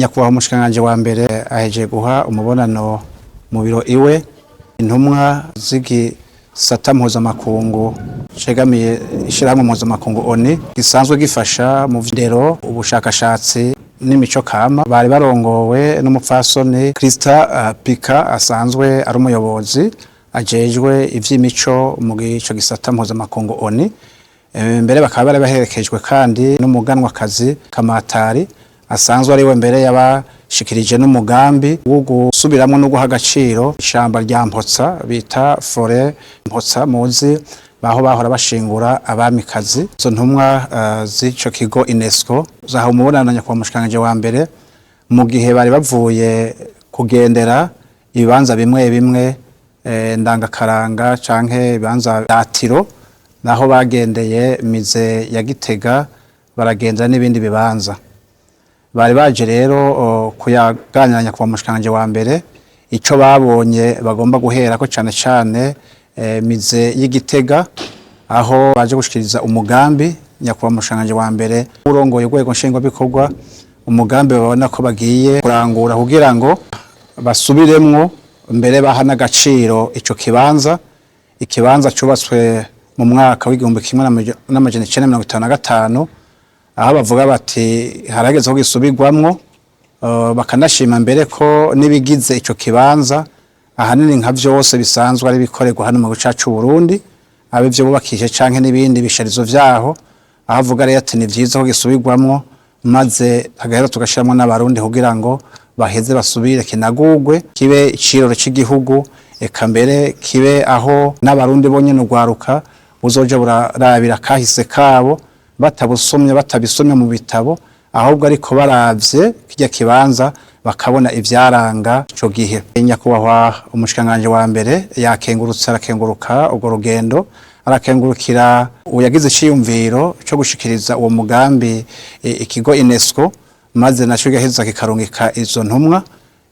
Nyakubahwa umushikiranganji wa mbere ahejeje guha umubonano mu biro iwe intumwa z'igisata mpuzamakungu cegamiye ishirahamwe mpuzamakungu ONU gisanzwe gifasha mu ndero, ubushakashatsi n'imico kama. Bari barongowe n'umupfasoni Krista Pika, asanzwe ari umuyobozi ajejwe ivy'imico mu gico gisata mpuzamakungu ONU. Mbere bakaba bari baherekejwe kandi n'umuganwakazi Kamatari, asanzwe ari we mbere yabashikirije n'umugambi wo gusubiramwo no guha agaciro ishamba rya Mpotsa bita Forêt Mpotsa, muzi baho bahora bashingura abamikazi. Izo ntumwa z'ico kigo UNESCO zahawe umubonano nyakubahwa umushikiranganji wa mbere mu gihe bari bavuye kugendera ibibanza bimwe bimwe ndangakaranga canke ibibanza datiro, naho bagendeye musée ya Gitega, baragendera n'ibindi bibanza. Bari baje rero kuyaganira nyakubahwa umushikiranganji wa mbere ico babonye bagomba guherako, cane cane musée y'Igitega, aho baje gushikiriza umugambi nyakubahwa umushikiranganji wa mbere urongoye urwego nshingwabikorwa, umugambi babona ko bagiye kurangura kugira ngo basubiremwo mbere baha n'agaciro ico kibanza, ikibanza cubatswe mu mwaka w'1955, aho bavuga bati harageze ko gisubirwamwo. Bakanashima mbere ko n'ibigize ico kibanza ahanini nka vyose bisanzwe ari bikorerwa hano mu gihugu cacu Burundi, abe ivyo bubakije canke n'ibindi bisharizo vyaho. Aho avuga rero ati ni vyiza ko gisubirwamwo, maze hagahera tugashiramwo n'Abarundi kugira ngo baheze basubire kinagurwe, kibe iciroro c'igihugu, eka mbere kibe aho n'Abarundi bonyene urwaruka buzoja burarabira kahise kabo batabusomye, batabisomye mu bitabo, ahubwo ariko baravye kirya kibanza bakabona ivyaranga ico gihe. Nyakubahwa umushikiranganji wa mbere yakengurutse, arakenguruka urwo rugendo, arakengurukira uyagize iciyumviro co gushikiriza uwo mugambi ikigo UNESCO, maze naco gaheza kikarungika izo ntumwa.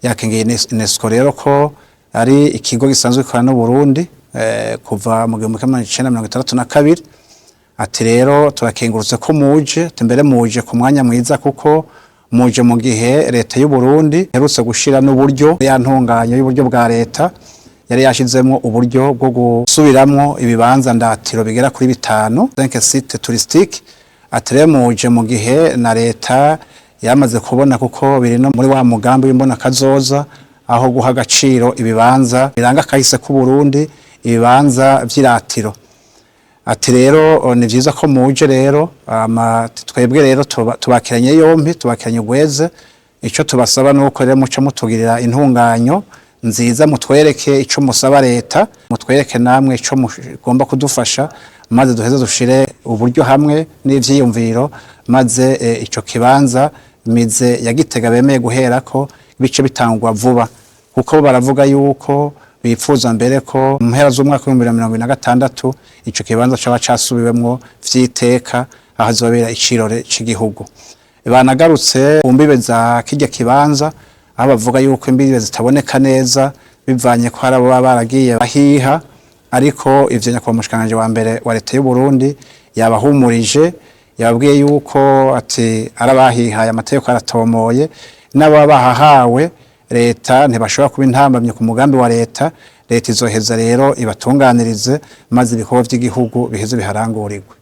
Yakengeye UNESCO rero ko ari ikigo gisanzwe gikorana n'Uburundi kuva mu 1962. Ati rero turakengurutse ko muje, ati mbere muje ku mwanya mwiza, kuko muje mu gihe leta y'u Burundi iherutse gushira n'uburyo ya ntunganyo y'uburyo bwa leta yari yashizemwo uburyo bwo gusubiramwo ibibanza ndatiro bigera kuri bitanu, cinq sites touristiques. Ati rero muje mu gihe na leta yamaze kubona, kuko biri no muri wa mugambi w'imbona kazoza, aho guha agaciro ibibanza biranga kahise k'u Burundi, ibibanza vy'iratiro. Ati rero ni vyiza ko muje rero, ama twebwe rero tubakiranye yompi, tubakiranye ugweze. Ico tubasaba nuko rero muca mutugirira intunganyo nziza, mutwereke ico musaba leta, mutwereke namwe ico mugomba kudufasha, maze duheze dushire uburyo hamwe n'ivyiyumviro, maze ico kibanza musée ya Gitega bemeye guherako bice bitangwa vuba, kuko baravuga yuko bipfuza mbere ko mu mpera z'umwaka w'2026 ico kibanza caba casubiwemwo vy'iteka, aho hazobera icirore c'igihugu. Banagarutse ku mbibe za kirya kibanza, aho bavuga yuko imbibe zitaboneka neza bivanye ko hari abo baba baragiye bahiha, ariko ivyo nyakubahwa umushikiranganji wa mbere wa leta y'u Burundi yabahumurije, yababwiye yuko ati arabahihaye amategeko aratomoye, n'ababa bahahawe leta ntibashobora kuba intambamye ku mugambi wa leta. Leta izoheza rero ibatunganirize, maze ibikorwa vy'igihugu biheze biharangurirwe.